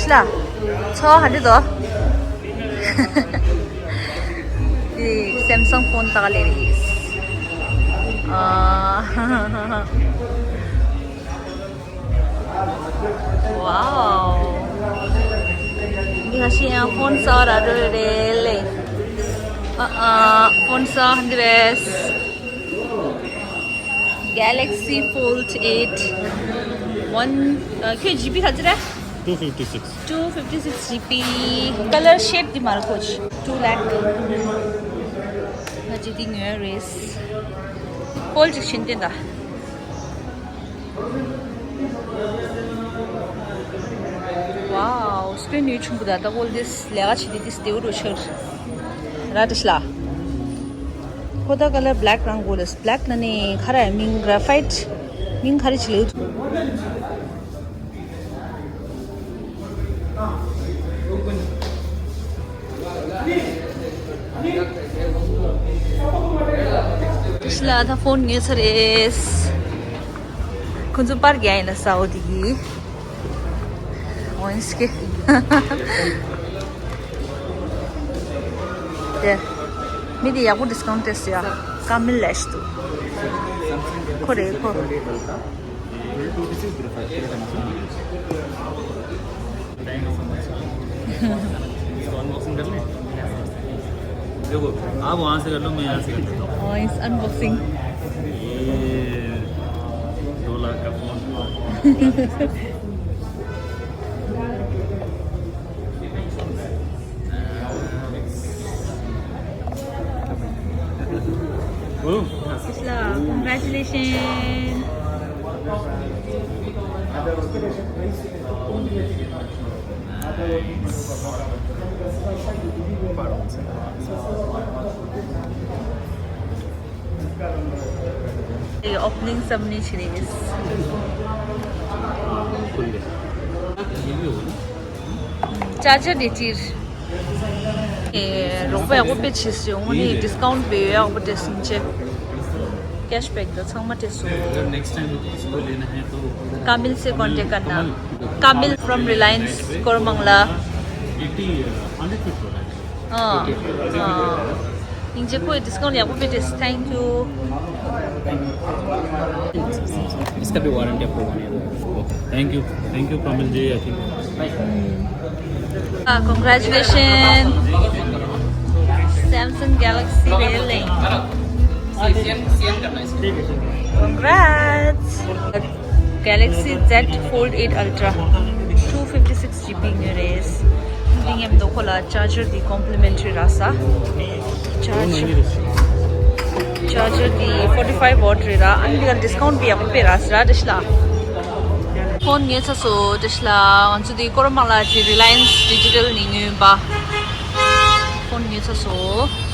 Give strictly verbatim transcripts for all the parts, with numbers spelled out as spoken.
ཤི་ལ། ཚོ་ཧ་འདི་དོ། དེ་སེམ་སང་ཕོན་ཏག་ལེ་རེད། ཨ། ཝའོ། འདི་ཁ་ཤས་ཡང་ཕོན་གསར་ར་འགྲོ་རེད་ལེ། ཨ་ཨ། ཕོན་གསར་འདི་རེད། Galaxy Fold eight one. ཁྱོད་ཇི་བི་ག་ཚོད་རེད། Two fifty six GB. Color shade དེ་མ་རེད་ཁོ་ཅི། Two lakh. ང་ཅི་དེ་ཉོས་རེད། Fold ཅིག་བྱིན་ཏེ་འདའ། Wow, screen ཡོད་ཆུང་པོ་ད་ད་ཀོལ་དེ་ལས་ཀ་བྱེད་དེ་དེ་སྟེའུ་རུ་ཆགས་ར་དེ་ཤི་ལ། ཁོ་ད་color black རང་གོ་ལས་black ན་ནི་ཁ་ར་མིང་graphite མིང་ཁ་རི་ཆི་ལེའུ། ཤི་ལ་ད་ཕོན་ཉོས་ཚར་རེད། ཁོ་ཚོ་པར་རྒྱག་ཡིན་ལ་ས་འོ་དེ་གི། འོན་སྐྱེ། དེ། མི་དེ་ཡག་པོ་discount སྤྲད་སོང་ཡ། ཀ་མིལ་ལས་ཤི་འདུག་ཁོ་རེད་ཁོ། देखो, आप वहाँ से कर लो, मैं यहाँ से कर लेता हूँ। Oh, it's unboxing. ये दो लाख का फोन। Congratulations. Opening ceremony ཆེ་རེད། Charger དེ་ཅིར། ཨེ། རོགས་པ་ཡག་པོ་དཔེ་བྱས་སོང་། དངོས་གནས་discount དཔེ་ཡག་པོ་སྤྲད་སོང་ཅེ། Cashback དང་ཚང་མ་སྤྲད་སོང་། अगर नेक्स्ट टाइम इसको लेना है तो कामिल से कांटेक्ट करना। Kamil from Reliance Koramangala. Eighty hundred fit product. ཨ། ཨ། སྙིང་རྗེ། ཁོས་discount ཡག་པོ་སྤྲད་དེ། Thank you. इसका भी वारंटी आपको one year. Thank you. Thank you Pramil ji, I think. Ah, congratulations. Samsung Galaxy ले लें। Congrats. Galaxy Z Fold eight Ultra two fifty six GB ཉོས་རེད། འདི་མཉམ་དུ་ཁོ་ལ་charger དེ་complimentary རག་ས། Charger, charger དེ་forty five watt རེད་ར། ཨ་ནི་འདི་ག་discount དཔེ་ཡག་པོ་དཔེ་རག་ས་ར། བཀྲ་ཤིས་ལགས། ཕོན་ཉོས་ཚར་སོང་བཀྲ་ཤིས་ལགས། ང་ཚོ་དེ་ཀོ་ར་མང་ལ་དེ་Reliance Digital ནས་ཉོས་ཡིན་པ། ཕོན་ཉོས་ཚར་སོང་།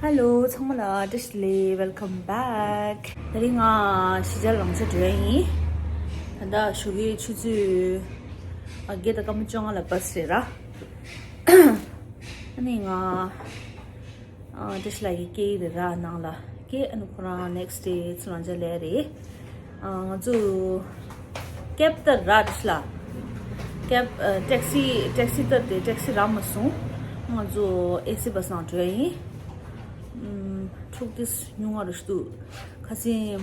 Hello ཚང་མ་ལ་བཀྲ་ཤིས་བདེ་ལེགས། Welcome back. དེ་རིང་ང་གཞིས་ཆགས་ལམ་སང་འགྲོ་ཡ་ཡིན། ད་ལྟ་ཞོགས་ཀའི་ཆུ་ཚོད་ཨ་བརྒྱད་དང་སྐར་མ་བཅོ་ལྔ་ལ་བྷ་སི་རེད་ར། ཨ་ནི་ང་ཨ་བཀྲ་ཤིས་ལགས་ཀྱིས་སྐྱེལ་གྱི་རེད་ར། ནང་ལ་སྐྱེལ། ཨ་ནི་ཁོ་རང་next day ཚུར་ལམ་སང་སླེབས་རེད། ཨ་ང་ཚོ་ཀེབ་ལྟར་ར་བཀྲ་ཤིས་ལགས། ཀེབ་ཨ་ཊེག་སི་ཊེག་སི་ལྟར་དེ་ཊེག་སི་རག་མ་སོང་། ང་ཚོ་ཨེ་སི་བྷ་སི་ནང་འགྲོ་ཡ་ཡིན། ཨམ། འཁྲུག་དེ་ཉུང་ང་རུ་ཞུ། ཁ་སང་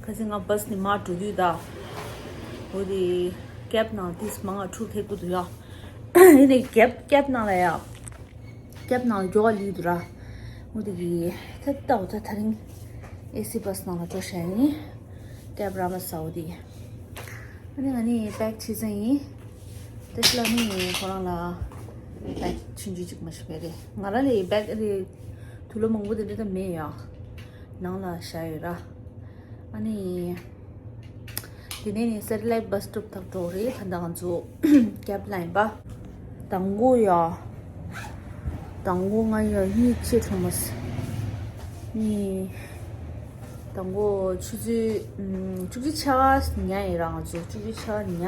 ཁ་སང་ང་བྷ་སི་ནས་མར་འགྲོ་དུས་ད། འོ་དེ་ཀེབ་ནང་དེ་མང་ང་འཁྲུག་ཐེབས་ཀྱི་འདུག་ཡ། ཡིན་ནའི་ཀེབ་ཀེབ་ནང་ལ་ཡ། ཀེབ་ནང་མགྱོགས་ལི་འདུག་ར། འོ་དེ་གི་ད་ལྟ་འོ་ད་དེ་རིང་ཨེ་སི་བྷ་སི་ནང་ལ་འགྲོ་བཞག་ཡིན། ཀེབ་རག་མ་སོང་། འོ་དེ་གི། ཨ་ནི་ང་ནི་པེག་བྱས་ཚར་ཡིན། བཀྲ་ཤིས་ལགས་ནི་ཁོ་རང་ལ་པེག་ཆུང་ཆུང་ཅིག་མ་ཞིག་པས་རེད། ང་རང་ལ་པེག་རེད། དུག་ལོག་མང་པོ་དེ་འདྲ་ད་མེད་ཡ། ནང་ལ་བཞག་ཡོད་ར། ཨ་ནི། དེ་ནས་ནི་སེ་ཊི་ལའིཊ་བྷ་སི་སི་ཊོབ་ཐག་འགྲོ་རེད། ད་ལྟ་ང་ཚོ་ཀེབ་ལ་ཡིན་པ། དང་པོ་ཡ། དང་པོ་ང་ཡ་གཉིད་ཆད་བྱུང་མ་སོང་། གཉིད། དང་པོ་ཆུ་ཚོད་ཨམ། བཅུ་གཅིག་ཕྱེད་ཀ་ཉལ་ཡིན་ར། ང་ཚོ་བཅུ་གཅིག་ཕྱེད་ཀ་ཉལ།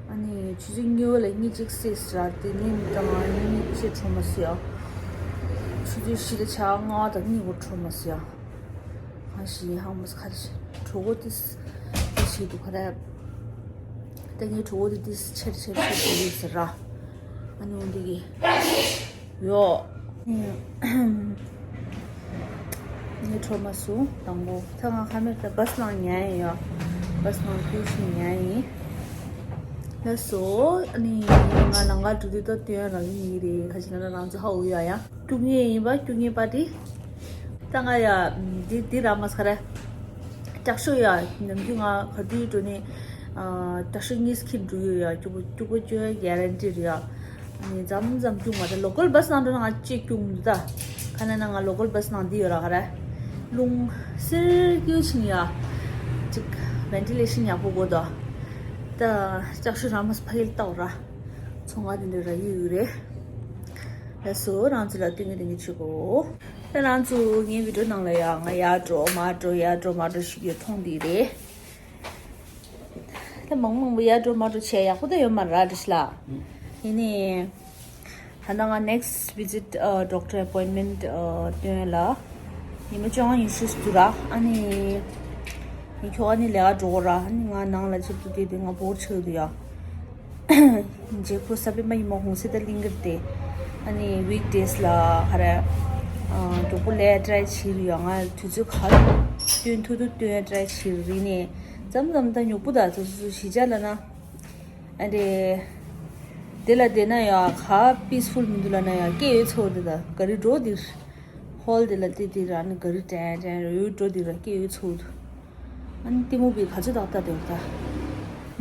ཨ་ནི་ཆུ་ཚོད་གཉིས་པ་ལ་གཉིད་ཅིག་སད་ར། དེ་ནས་ད་ང་གཉིད་ཆད་བྱུང་མ་སོང་ཡ། ཆུ་ཚོད་བཞི་དང་ཕྱེད་ཀ་ལྔ་དང་གཉིས་འགོར་འཕྲོ་མ་སོང་ཡ། གང་ཞིག་ཡིན་ཧང་མ་སོང་ཁ་ཆེ། གྲོད་ཁོག་ཏིས་ཏིས་ཞིག་འདུག་ཁ་ར། ད་ངའི་གྲོད་ཁོག་ཏིས་ཏིས་ཆེར་ཆེར་ཆེར་ཆེར་ཡོད་ཟེར་ར། ཨ་ནི་འོ་འདི་གི་ཡོ། ངའི་འཕྲོ་མ་སོང་དང་པོ་ད་ང་ཁ་མེར་ད་བཱས་ནང་ཉལ་ཡིན་ཡོ། བཱས་ནང་ཁུལ་ཞིག་ཉལ་ཡིན། ལགས་སོ། ཨ་ནི་ང་ནང་ང་འགྲོ་དུས་ད་སྟོན་རང་ཡིན་རེད་ཁ་ཅིག་ན་ན་རང་ཚོ་ཧ་འུ་ཡ་ཡ། སྐྱུག་ངེས་ཡིན་པ་སྐྱུག་ངེས་པ་དེ། ད་ང་ཡ། འདི་འདི་ར་མ་ས་ར། དྲག་ཤོས་ཡ། ནམ་རྒྱུན་ང་ག་དུས་འགྲོ་ནས། ཨ། དྲག་ཤོས་གཉིས་ཁྱིམ་འགྲོ་ཡོད་ཡ། སྐྱུག་པོ་སྐྱུག་པོ་བཅོས་གྷ་རན་ཊི་རེད་ཡ། ཨ་ནི་མཚམས་མཚམས་སྐྱུག་མ་ད་ལོ་ཀལ་བཱས་ནང་འགྲོ་ན་ང་ཅིག་སྐྱུག་མི་འདུག་ད། ཁ་ན་ན་ང་ལོ་ཀལ་བཱས་ནང་འདི་ཡོད་ར་ག་ར། རླུང་སེར་སྐྱུག་ཕྱིན་ཡ། ཅིག་ཝེན་ཊི་ལེ་ཤན་ཡག་པོ་དགོས་དོ། ད་དྲག་ཤོས་ར་མ་ས་ཕ་གིར་ལྟ་བ་ར། ཚོང་ང་དེ་འདྲ་ར་ཡོད་ཡོད་རེད། ལགས་སོ་རང་ཚོ་ལ་སྟོན་གི་སྟོན་གི་བྱེད་གོ། ད་རང་ཚོ་ངའི་བི་ཌིའོ་ནང་ལ་ཡ་ང་ཡར་འགྲོ་མར་འགྲོ་ཡར་འགྲོ་མར་འགྲོ་ཞིག་ཡོད་མཐོང་འདི་རེད། ད་མང་མང་པོ་ཡར་འགྲོ་མར་འགྲོ་བྱས་ཡག་པོ་ད་ཡོད་མ་རེད་ར་དྲིས་ལ། ཡིན་ནའི། ད་ལྟ་ང་next visit ཨ་doctor appointment ཨ་སྟོན་ལ། ཉི་མ་བཅོ་ལྔ་ཉི་ཤུ་འདུག་ར་ཨ་ནི། ཁྱོ་ག་ནི་ལས་ཀ་འགྲོ་གོ་ར་ཨ་ནི་ང་ནང་ལ་ཆེད་དུ་བསྡད་དེ་ང་བོར་ཆགས་འདུག་ཡ། རྗེ་ཁོ་ས་པེ་མ་ཡི་མ་ཧོང་སེ་ད་གླིང་གར་ཏེ། ཨ་ནི་weekdays ལ་ཧ་ར། མགྱོགས་པོ་ལས་try བྱེད་རུ་ཡོང་ང་དུས་ཚོད་ག་སྟོན་ཐུབ་ཐུབ་སྟོན་try བྱེད་རུ་རི་ནས་མཚམས་མཚམས་ད་མགྱོགས་པོ་ད་དུས་ཚོད་གཞིས་ཆགས་ལ་ན། ཨ་རེ། དེ་ལ་བསྡད་ན་ཡང་ག་peaceful མི་འདུག་ལ་ན་ཡང་སྐད་ཡོད་ཚོར་འདུག་ད་ག་རི་འགྲོ་འདིར། ཧོལ་དེ་ལ་ཏི་ཏི་ར་ནི་ག་རི་དྲན་དྲན་རེ་ཡོད་འགྲོ་འདིར་སྐད་ཡོད་ཚོར་འདུག་ཨ་ནི་གཏི་མུག་པའི་ག་ཚོད་ཏག་ཏག་དེ་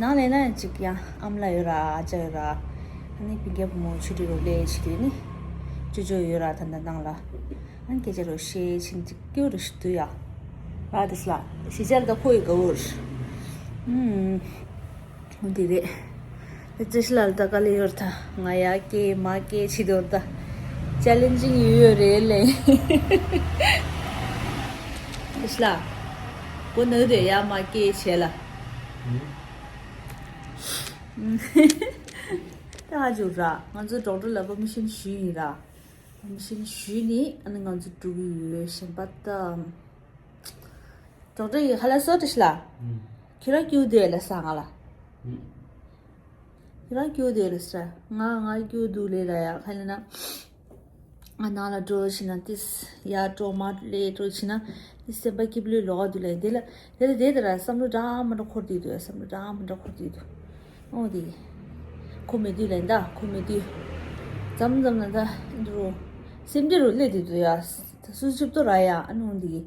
ད། ནང་ལས་ན་ཅིག་ཡང་ཨམ་ལ་ཡོད་ར་ཨ་ཅག་ཡོད་ར། ཨ་ནི་པིང་ཀྱ་བུ་མོ་ཆུ་དྲི་རུ་ལས་ཆི་དུས་ནི། ཅོ་ཅོ་ཡོད་ར་ད་ད་ནང་ལ། ཨ་ནི་སྐད་ཆ་རུ་བཤད་ཕྱིན་ཅིག་སྐྱོ་རུ་ཞིག་འདུག་ཡ། ར་དེ་སླ། ཞི་ཅར་ད་ཁོ་ཡི་ག་འུར། ཨུམ། འོ་དེ་རེད། ད་ཙེ་ཤི་ལ་ད་ག་ལེ་ཡོད་ད་ང་ཡ་སྐད་མ་སྐད་ཆི་དོར་ད། challenging ཡོད་ཡོད་རེད་ལེ། ཙེ་ཤི་ལ། གོ་ནོ་དེ་ཡ་མ་སྐད་བྱས་ལ། ད་ཧ་ཇུ་ར་ང་ཚོ་doctor ལ་permission ཞུས་ཡིན་ར། permission ཞུས་ནི་ཨ་ནི་ང་ཚོ་འགྲོ་གི་ཡོད་གཞན་པ་ད། doctor ཡིས་ཧ་ལ་སོ་ཏི་ཤི་ལ། ཁྱོད་རང་སྐྱུག་དེ་ལ་ས་ང་ལ། ཁྱོད་རང་སྐྱུག་དེ་ལ་ས་ང་ང་སྐྱུག་འདུག་ལེ་ལ་ཡ་ཁ་ལེ་ན། ང་ནང་ལ་འགྲོ་ཕྱིན་ན་ཏིས་ཡ་འགྲོ་མ་ལེ་འགྲོ་ཕྱིན་ན་ཏིས་སེམས་པ་སྐྱིད་པོ་ལོག་འདུག་ལེ་དེ་ལ་དེ་ལ་དེ་དེ་ར་བསམ་བློ་འདྲ་མ་འདྲ་འཁོར་དེ་འདུག་ཡ་བསམ་བློ་འདྲ་མ་འདྲ་འཁོར་དེ་འདུག་ཨོ་དེ་ཁོ་མེད་དུས་ལེ་འདའ་ཁོ་མེད་དུས་ཙམ་ཙམ་ན་ད་འགྲོ་སེམས་འདྲ་རུ་ལེ་དེ་འདུག་ཡ་ད་སུ་ཞིབ་ཏོ་ར་ཡ་ཨ་ནི་འོ་དེ།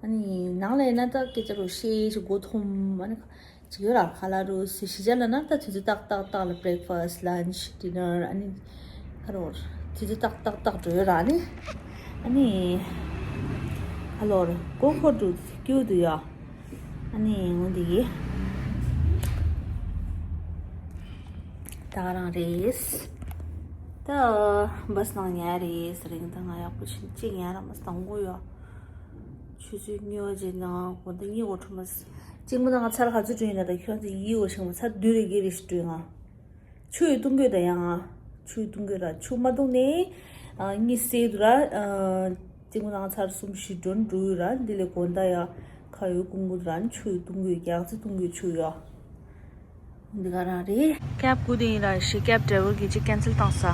ཨ་ནི་ནང་ལ་ཡིན་ན་ད་སྐད་ཆ་རུ་བཤད་ཞིག་མགོ་འཐོམ་ཨ་ནི་ཅིག་ཡོད་ར་ཁ་ལ་རུ་སི་ཤི་ཅ་ལ་ན་ད་དུས་ཚོད་ཏག་ཏག་ཏག་ལ་breakfast lunch dinner ཨ་ནི་ཁ་རོ་དུས་ཚོད་ཏག་ཏག་ཏག་འགྲོ་ཡོད་ར་ཨ་ནི་ཨ་ནི་ཁ་ལོར་གོ་ཁོ་འགྲོ་སྐྱོ་དུ་ཡ་ཨ་ནི་འོ་འདི་གི་ད་ག་རང་རེད། ད་བཱས་ནང་ཉལ་རེད་ཟེར་རིང་ད་ང་ཡག་པོ་ཕྱིན་གཅིག་ཉལ་ར་མ་སྟང་གོ་ཡོད། ཆུ་ཚོད་གཉིས་པ་རྗེས་ནང་དགོང་དག་གཉིད་ཁུག་འཕྲོ་མ་སོང་། གཅིག་མ་ད་ང་ཚར་ག་ཚོད་བསྐྲུན་ཡིན་ན་ད་ཁྱོད་ཚོ་ཡིད་འོ་ཞིང་བ་ཚར་བདུན་རེ་བརྒྱད་རེ་ཞིག་བསྐྲུན་ང་། ཆུ་ཡི་བཏུང་དགོས་ད་ཡང་ང་། ཆུ་ཡི་བཏུང་དགོས་ར་ཆུ་མ་བཏུང་ནས་ཨ་གཉིད་སད་འདུག་ར། ཨ་གཅིག་མ་ད་ང་ཚར་གསུམ་བཞི་སྒྲོན་འགྲོ་ཡོད་ར་འདི་ལས་དགོང་དག་ཡ་ཁ་ཡོད་ཀུང་གུ་ར་ཆུ་ཡི་བཏུང་དགོས་རྒྱག་རྩི་བཏུང་དགོས་ཆུ་ཡ། འདི་ག་རང་རེད། ཀེབ་སྒུག་དེ་ཡིན་ར་ཞེས་ཀེབ་ཌ་རའི་ཝར་གྱིས་ཅིག་ཀེན་སེལ་བཏང་ས།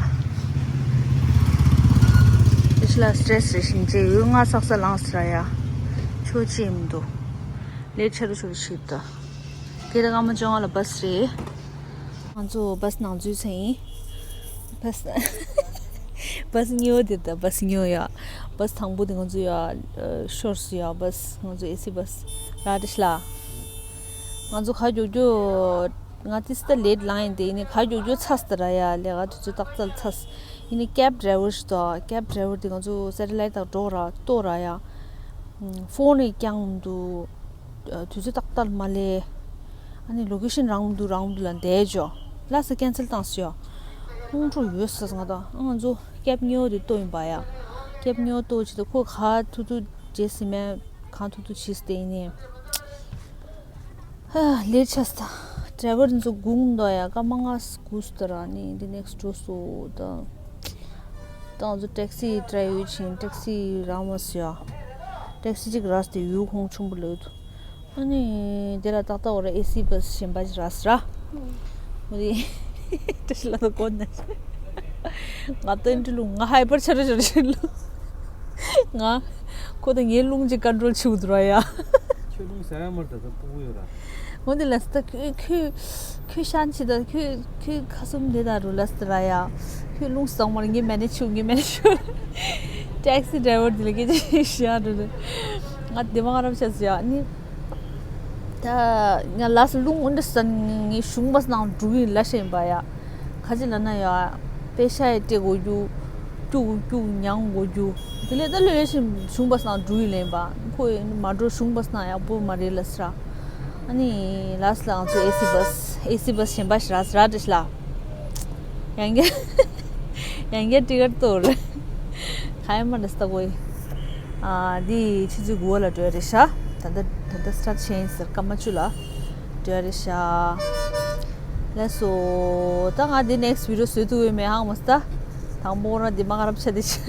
དེ་ཤི་ལ་སི་ཊེ་སི་རེ་ཞིང་ཅེ་ཡོད་ང་སག་ས་ལངས་ས་ར་ཡ། ཆོ་ཅི་ཡིན་འདུག་ལེ་ཆ་རུ་ཆོ་རུ་ཤིབ་ད། དེ་ད་སྐར་མ་བཅོ་ལྔ་ལ་བཱས་རེད། ང་ཚོ་བཱས་ནང་འཛུལ་ཚར་ཡིན། བཱས། བཱས་གཉིས་པ་དེ་ད་བཱས་གཉིས་པ་ཡ། བཱས་དང་པོ་དེ་ང་ཚོ་ཡ། ཤོར་སོང་ཡ་བཱས་ང་ཚོ་ཨེ་སི་བཱས། ར་དེ་ཤི་ལ། ང་ཚོ་ག་མགྱོགས་མགྱོགས། ང་ཏིས་ད་ལེ་ཊི་ལངས་ཡིན་ཏེ་ཡིན་ནི་ག་མགྱོགས་མགྱོགས་ཚར་སོང་ད་ར་ཡ་ལས་ཀ་དུས་ཚོད་ཏག་ཏག་ཚར་སོང་། ཡིན་ནི་ཀེབ་ཌ་རའི་ཝར་ཞིག་ད་ཀེབ་ཌ་རའི་ཝར་དེ་ང་ཚོ་སེ་ཊི་ལའེ་ཊི་དང་འགྲོ་ར་ལྟོ་ར་ཡ། ཕོན་ནས་རྐྱང་མི་འདུག་དུས་ཚོད་ཏག་ཏག་མ་ལས། ཨ་ནི་ལོ་ཀེ་ཤན་རང་མི་འདུག་རང་མི་འདུག་ལ་འདས་ཅོ། ལ་ས་ཀེན་སེལ་བཏང་སོང་ཡ། ཁོང་ཁྲོ་ཡོད་ས་ང་ད་ཨ་ང་ཚོ་ཀེབ་གཉིས་པ་དེ་ལྟོ་ཡིན་པ་ཡ། ཀེབ་གཉིས་པ་ལྟོ་ཅི་ད་ཁོ་ག་ཐུག་ཐུག་རྗེས་སི་མེ་གང་ཐུག་ཐུག་བྱིས་ཏེ་ཡིན་ནི། ཧ་ལེ་ཆ་ས། ཌ་རའི་ཝར་དེ་ཚོ་སྒུག་འདུག་ཡ་སྐར་མ་ལྔ་སྒུག་སོང་ད་ར་ནི་འདི་ནེག་སི་ཊི་འགྲོ་སོང་ད། ད་ང་ཚོ་ཊེག་སི་ཊ་རའེ་ཡོད་ཕྱིན། ཊེག་སི་རག་མ་སོང་ཡ། ཊེག་སི་གཅིག་རག་སྟེ་ཡུལ་ཁོངས་ཆུང་པོ་ལ་ཡོད་དོ། ཨ་ནི་དེ་ལ་ཏག་ཏག་འོ་ར་ཨེ་སི་བྷ་སི་གཞན་པ་ཞིག་རག་སོང་ར། འོ་དེ་བཀྲ་ཤིས་ལ་ད་གོ་ན། ང་ད་འདི་ལུ་ང་ཧའི་པར་ཆགས་ར་ཆགས་ར་ལུ། ང་ཁོ་ད་ངའི་རླུང་ཅིག་ཀོན་ཊོལ་བྱེད་དགོས་འདུག་ར་ཡ། ཁྱོད་རླུང་ཟ་ཡ་མར་ད་ད་སྤུ་གུ་ཡོད་ར། འོ་དེ་ལ་ད་ཁྱོད་ཁྱོད་ཁྱོད་ཤན་ཆེ་ད། ཁྱོད་ཁྱོད་ཁ་ཟུམ་དེ་ད་རུ་ལ་སི་ར་ཡ། ཁྱོད་རླུང་བཟང་མར་ངས་མེ་ནེཇ་བྱུང་། ངས་མེ་ནེཇ་བྱུང་། ཊེག་སི་ཌ་རའི་ཝར་དེ་ལ་སྐད་ཆ་བཤད་རུ་རུ། ང་དེ་མ་ང་རབ་ཆ་ཟེར་ཡ་ནི། ད་ང་ལ་སི་རླུང་འོན་ཏེ་སན་ངས་གཞུང་པ་སྣང་འགྲོ་གི་ལ་ཤེས་པ་ཡ། ཁ་ཅིག་ལ་ན་ཡ། པེ་ཤ་ཡི་སྤྲད་དགོས་རྒྱུ། སྐྱུག་སྐྱུག་མྱང་དགོས་རྒྱུ། དེ་ལས་ད་ལོས་ཤིང་གཞུང་པ་སྣང་འགྲོ་གི་ལེན་པ། ཁོ་མ་འགྲོ་གཞུང་པ་སྣང་ཡག་པོ་མ་རེད་ལ་སི་ར། ཨ་ནི་ལ་སི་ལ་ང་ཚོ་ཨེ་སི་བྷ་སི་ཨེ་སི་བྷ་སི་གཞན་པ་ཞིག་རག་སི་ར་བཀྲ་ཤིས་ལ། ཡང་བསྐྱར་ཡང་བསྐྱར་ཊི་ཀེཊ་གཏོར། ག་ཡ་མ་འདྲ་སྟ་གོ་ཡི། ཨ་འདི་ཆུ་ཚོད་དགུ་པ་ལ་འགྲོ་ཡ་རེད་ཤག་ད་ལྟ་ད་ལྟ་སི་ཊར་ཊི་བྱས་ཡིན་ཟེར། སྐར་མ་བཅུ་ལ་འགྲོ་ཡ་རེད་ཤག་ལགས་སོ། ད་ང་འདི་ནེག་སི་ཊི་བི་ཌི་ཡོ་བཟོས་ཐུབ་ཡོད་མེད་ཧ་གོ་མ་སོང་། ད་དང་པོ་རང་འདི་མ་ང་རབ་ཆ་དེ་ཆུ་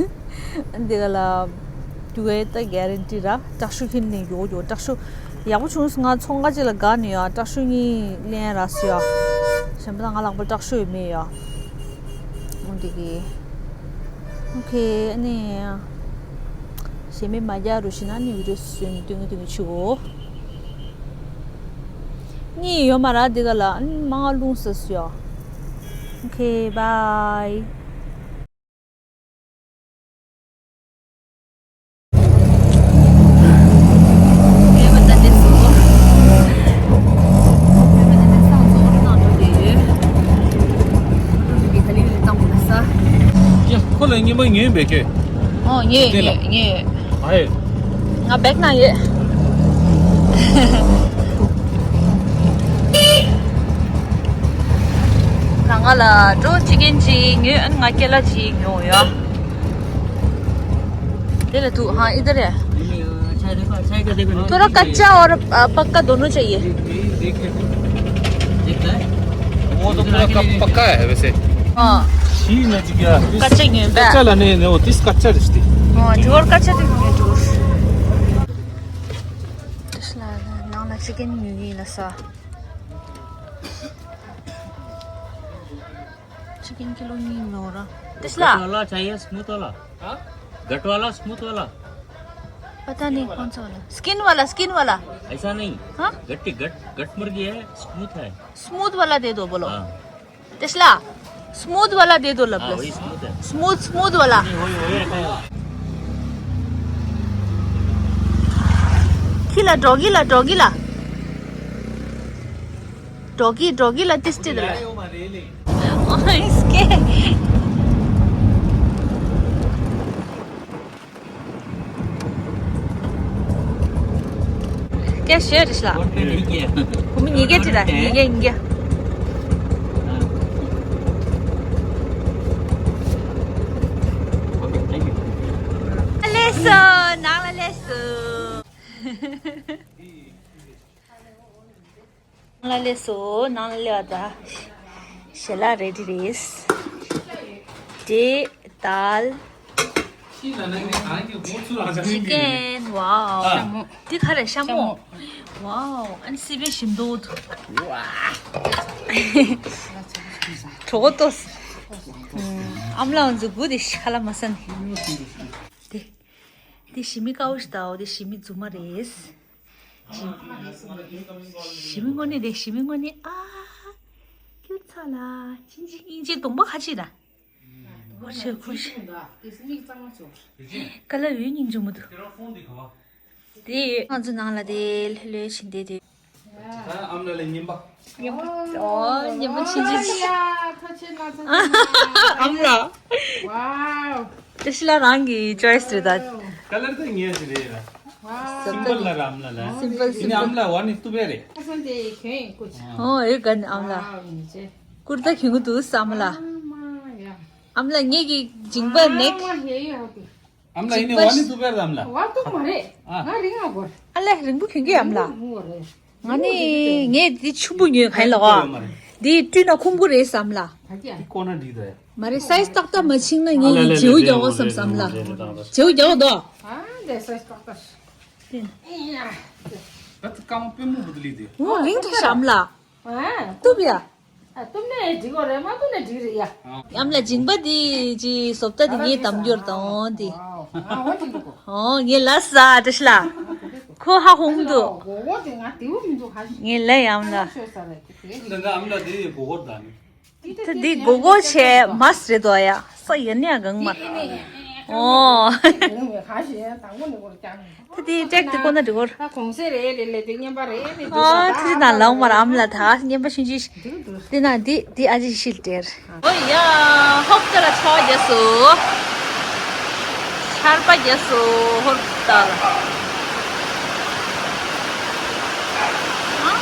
འདི་ག་ལ་རྒྱུ་གའི་ད་གྷ་རན་ཊི་ར། དྲག་ཤུ་ཁྱེར་ནས་ཡོད་ཡོད། དྲག་ཤུ་ཡག་པོ་བྱུང་སོང་། ང་ཚོང་ཁང་ཅིག་ལ་དགའ་ནས་ཡོད། དྲག་ཤུ་གཉིས་ལེན་རག་སོང་ཡ། གཞན་པ་ད་ང་ལག་པ་དྲག་ཤུ་ཡོད་མེད་ཡ། འོ་འདི་གི། ཨོ་ཁེ། ཨ་ནི་ཞེ་མེད་མ་རྒྱག་རུ་ཤི་ན་ནི་བི་ཌི་ཡོ་བཟོས་ནས་སྟོན་གི་སྟོན་གི་ཆུ་གོ། གཉིས་ཡོད་མ་ར་འདི་ག་ལ། ཨ་ནི་མ་ང་རླུང་ཟ་སོང་ཡ། ཨོ་ཁེ། བྷའི། ཁོ་ལ་སྙན་པ་ཉོས་པས་ཁྱོད། ཨོ་ཉོས་དེ་ལ། ཉོས་ཉོས། ཨ་ཡེ། ང་བེག་ནང་ཡོད། ང་ང་ལ་འགྲོ་ཅི་ཀེན་ཅིག་ཉོས། ཨ་ནི་ང་ཀེ་ལ་ཅིག་ཉོ་ཡོད། དེ་ལ་འདུག་ཧ་ཨི་དར་ཡ། थोड़ा कच्चा और अ, पक्का दोनों चाहिए। वो तो पूरा कप पक्का है वैसे। हाँ। छील है जी क्या? कच्चा ही है। कच्चा लाने ने वो तीस कच्चा रिश्ती। हाँ, जोर कच्चा तो नहीं है, जोर। ནང་ལ་ཅི་ཀེན་ཉོ་གི་ཡིན་ལ་ས། ཅི་ཀེན་ཀི་ལོ་གཉིས་ཉོ་ར། ཏིས་ལ། गट वाला चाहिए, स्मूथ वाला? हाँ? गट वाला, स्मूथ वाला? पता नहीं कौन सा वाला। स्किन वाला, स्किन वाला। ऐसा नहीं। हाँ? गट्टी, गट, गट मुर्गी है, स्मूथ है। स्मूथ वाला दे दो, बोलो। हाँ। ཏིས་ལ། स्मूथ वाला दे दो, हाँ, लबलस। वही स्मूथ है। स्मूथ, स्मूथ वाला। नहीं, वही, वही रखा है। ཁྱི་ལ་འགྲོ་གི་ལ་འགྲོ་གི་ལ། འགྲོ་གི་འགྲོ་གི་ལ་ཏིས་ཏི་ལ། ཨོ་ཨིས་ཀེ། ཀྱ་ཤེར་རིས་ལ། ཁོ་མི་ཉིས་ཀྱ་ཏི་ལ་ཉིས་ཀྱ་ཉིས་ཀྱ། ལེ་སོ་ནང་ལ་ལེ་སོ། ནང་ལ་སླེབས་སོ། ནང་ལ་སླེབས་པ་དང་ཞལ་ལག་རེ་ཌི་རེད། འབྲས་དལ། ཅི་ཀན། ཝའོ། ཨ། འདི་ག་རེ་ཤ་མོ། ཤ་མོ། ཝའོ། ཨན་སི་པན་ཞིམ་མདོག་འདུག་ཝ། གྲོགས་ཏོ། ཨམ་ལའང་འཛུགས་དགུ་དེ་ཤ་ལ་མ་ས་ནི། དེ། དེ་ཞི་མི་དཀར་པོ་ཞིག་དང་དེ་ཞི་མི་རྫུན་མ་རེད། ཞི་ཞི་མི་དངོས་གནས་རེད། ཞི་མི་དངོས་གནས། ཨ། ཁྱོད་ཚ་ལ་ཅིན་ཅིན་ཨིན་ཅི་གདོང་པ་ཁ་ཅིག་ར། ཁོ་ཆེ་ཁོ་ཆེ། ཀ་ལ་འོད་སྙིང་རྗེ་མོ་འདུག་དེ་ང་ཚོ་ནང་ལ་དེ་ལྷོད་ལྷོད་ཕྱིན་དེ་དེ། ཨ་མ་ལ་ལ་ཉིན་པ། ཉིན་པ། ཨོ་ཉིན་པ་ཕྱིན་ཅིན། ཨ་མ་ལ། ཝའོ། བཀྲ་ཤིས་ལ་རང་གི་ཅོའི་སི་རེད་ད། ཀ་ལར་དེ་ངའི་ཅི་རེད་ལ། སིམ་པལ་ལ་ར་ཨམ་ལ་ལ། སིམ་པལ་སིམ་པལ། ཨམ་ལ་ཝ་ནི་ཏུ་བེ་རེ། ཨོ་ཨེ་ག་ནི་ཨམ་ལ། ཀུར་ཏ་གྱོན་གི་འདུག་ཨམ་ལ། ཨམ་ལ་ངེད་ཀྱི་མཇིང་པ་ནེག་ཨམ་ལ་ཡིན་ནི་ཝ་ནི་ཏུ་བེ་ར་ཨམ་ལ། ཝ་ཏུ་མ་རེད། ང་རིང་ང་གོ། ཨ་ལེ་རིང་པོ་གྱོན་གི་ཨམ་ལ། ང་ནི་ངས་འདི་ཆུང་པོ་ཉོས་ག་ཡིན་ལ་ཨ། འདི་བཀྲུས་ན་ཁུམ་གུ་རེད་བསམ་ལ། ད་ཀྱ། འདི་ཀོ་ན་འགྲིག་ད་ཡ། མ་རེད། སའི་ཛི་ཏག་ཏག་མ་ཕྱིན་ན་ངས་ཨ་ལ་ལ་ལ་བརྗེ་པོ་རྒྱག་འོ་བསམ་བསམ་ལ། རེད་རེད་རེད། བརྗེ་པོ་རྒྱག་འོ་དོ། ཨ་འདི་སའི་ཛི་ཏག་ཏག་ཤི། ད་ཀ་མ་པུས་མོ་བུ་དུ་ལི་དེ། འོ་རིང་ཐག་ཤམ་ལ། ཨ། གཏུབ་ཡ། ཨ། གཏུབ་ནས་འགྲིག་གོ་རེད། མ་གཏུབ་ནས་འགྲིག་རེད་ཡ། ཡམ་ལ་མཇིང་པ་འདི་ཅི་བཟོ་ལྟ་འདི་ངས་དམ་འགྱུར་དང་འདི། ཨོ་ངས་ལ་ས་བཀྲ་ཤིས་ལགས། ཁོ་ཧ་ཧོང་འདུག་ངས་ལ་ཡམ་ལ། འདི་འདྲ་ཨམ་ལ་དེ་གོ་གོ་ད་ནི། ད་འདི་གོ་གོ་བྱས་མ་སི་རེད་དོ་ཡ། ས་ཡ་ནས་གང་མ། ཨོ། ད་དེའི་ཀྲེག་དེ་ཁོ་ན་འགྲིག་གོ། ད་གོང་ས་རེད་ལེ་ལེ་དེ་རྔན་པ་རེད་ལེ། ཨ་ཐུ་ཅི་དང་ལའུ་མར་ཨམ་ལ་ད་རྔན་པ་ཤིན་ཅི། དེ་ན་དེ་དེ་ཨ་ཅི་ཤིལ་སྟེར། ཨོ་ཡ། ཧོབ་ཏེ་ལ་ཆ་བ་རྒྱས་སོ། ཆར་པ་རྒྱས་སོ། ཧོབ་ཏེ་ལ། ཨ་མ།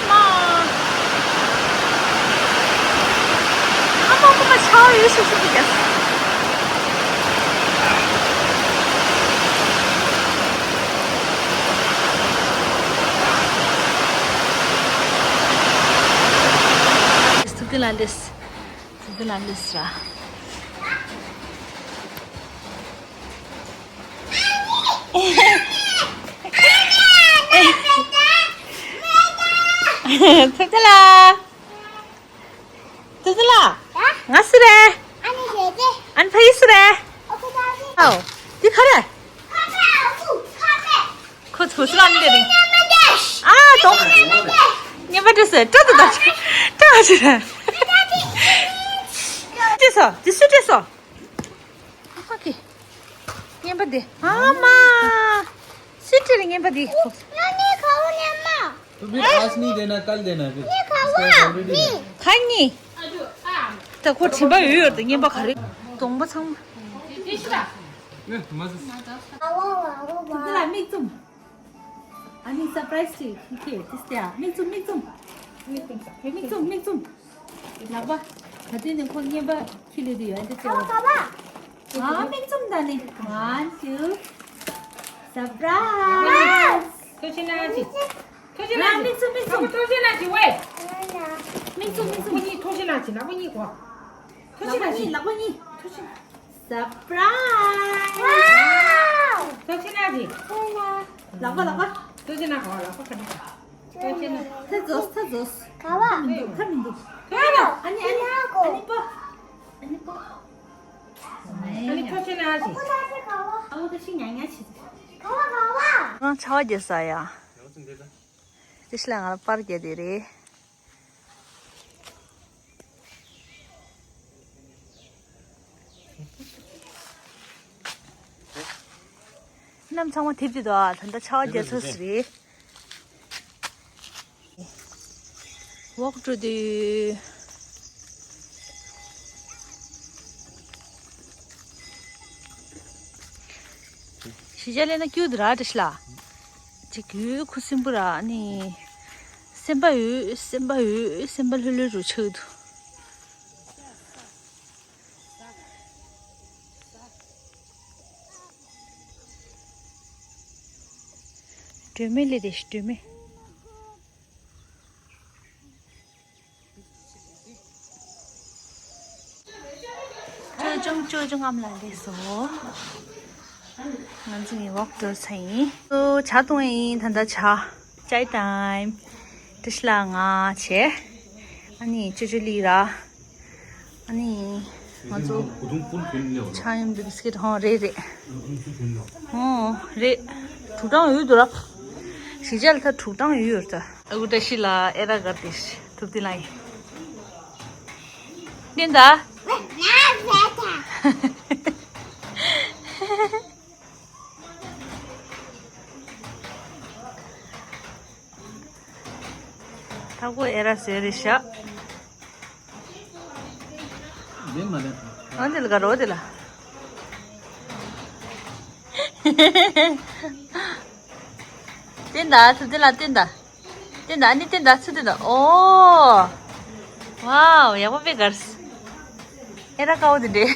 ཨ་མ་ཁོ་མ་ཆ་བ་ཡོད་ཤུག་ཤུག་རྒྱས་སོ། སུ་དེ་ལ་ལེས། སུ་དེ་ལ་ལེས་ར། ཐུབ་ཐུབ་ལ། ཐུབ་ཐུབ་ལ། ང་སུ་རེད། ཨན་ཕ་ཡི་སུ་རེད། ཨའོ། འདི་ག་རེ། ཁོ་ཚོ་སུ་ལ་འདི་རེད། ཨ་དོ། ཉེ་པ་འདྲ་སེ་སྐྲ་དུ་ད་སྐྲ་ཞིག་རེད། འདྲ་སོ་འདི་སུ་འདྲ་སོ། ཨ་ཧ་ཀི། རྔན་པ་འདི། ཨ་མ། སུས་སྤྲད་རྔན་པ་འདི། तो फिर आज नहीं देना, कल देना फिर। ये खावा। इसका already है। ཁ་ཉིན། ད་ཁོ་དྲན་པ་ཡོད་ཡོད་དུ་རྔན་པ་ག་རེ། གདོང་པ་ཚང་མ། ཨེ་མ་ཟེར། དེ་ལ་མིག་བཙུམ། ཨ་ནི་སར་པ་རའི་ཛི་ཅིག་ཁྱེད་ཀྱིས་དེ་སྟེ་ཨ། མིག་བཙུམ་མིག་བཙུམ། མིག་བཙུམ་མིག་བཙུམ། ལག་པ། ད་ལྟའི་ནས་ཁོ་རྔན་པ་ཁྱི་ལུས་དུ་ཡོད་འདི་ཅེ། ཨ་ཁ་བ། ཨ་མིག་བཙུམ་ད་ནི། One, two. Surprise. ཐུགས་རྗེ་གནང་ཅིག་ཐུགས་རྗེ་གནང་ཅིག་མིག་བཙུམ་མིག་བཙུམ། ཐུགས་རྗེ་གནང་ཅིག་ཝེ། མིག་བཙུམ་མིག་བཙུམ། ཁོ་གཉིས་ཐུགས་རྗེ་གནང་ཅིག་ལག་པ་གཉིས་གོ། ཐུགས་རྗེ་གནང་ཅིག་ལག་པ་གཉིས་ལག་པ་གཉིས། ཐུགས་རྗེ། Surprise. ཐུགས་རྗེ་གནང་ཅིག་ལག་པ་ལག་པ། ཐུགས་རྗེ་གནང་གོ་ལག་པ་ག་ནས། ཐུགས་རྗེ་གནང་། ཐུགས་རྗེ་གནང་། ཁ་མི་འདུག་ཁ་མི་འདུག་ཨ་ནི་ཨ་ནི་ཨ་ནི་པོ། ཨ་ནི་པོ། ཨ་ནི་ཐུགས་རྗེ་གནང་ཅིག་ཨ་བོ་ད་ཤི་ཉག་ཉག་བྱེད། ང་ཆ་བ་རྒྱས་ས་ཡ། དེ་ཤི་ལ་ང་ལ་པར་རྒྱས་དེ་རེད། གནམ་ཚང་མ་ཐིབས་ཀྱི་འདུག་ཨ། ད་ལྟ་ཆར་པ་རྒྱག་ཚར་ས་རེད། ཝོག་འགྲོ་དུས། གཞིས་ཆགས་སླེབས་ན་སྐྱིད་འདུག་ར་བཀྲ་ཤིས་ལགས། ཅིག་ཡོད་ཁུ་སིམ་པོ་ར་ནི། སེམས་པ་ཡོད་སེམས་པ་ཡོད་སེམས་པ་ལྷོད་ལྷོད་རུ་ཆགས་འདུག་སྒྲོལ་མ་སླེབས་དེ་སྒྲོལ་མ། ཅོ་ཅུང་ཅོ་ཅུང་ཨ་མ་ལགས་སླེབས་སོང་། ང་ཚོ་ནི་ཝོག་འགྲོ་ས་ཡིན། ཨོ་ཇ་བཏུང་ཡ་ཡིན་ད་ལྟ་ཇ། ཅའི་ཊའིམ། བཀྲ་ཤིས་ལགས་ང་བྱས། ཨ་ནི་ཅོ་ཅོ་ལི་ར། ཨ་ནི། ང་ཚོ། ཆང་ཡོད་འདུག་བི་སི་ཀིཊ་ཧོ་རེད་རེད། ཧོ་རེད། དྲུག་སྲང་ཡོད་འདུག་ར། གཞིས་ཆགས་ལ་ད་དྲུག་སྲང་ཡོད་ཡོད་ད། ཨ་ཁུ་བཀྲ་ཤིས་ལགས་ཨེ་ར་གར་ཏེ་ཐུབ་བསྟན་ལགས་ཡིན། ནན་ད། ད་ཁོ་ཨེ་ར་ཟེར་རེད་ཤག་འདི་མ་རེད། ཨ་འདི་ལ་ག་རོ་འདི་ལ། བསྟན་ད་ཚུར་འདི་ལ་བསྟན་ད། བསྟན་ད་ཨ་ནི་བསྟན་ད་ཚུར་བསྟན་ད་ཨོ། ཝའོ་ཡག་པོ་དཔེ་གར། ཨེ་ར་དཀར་པོ་འདི་འདྲས།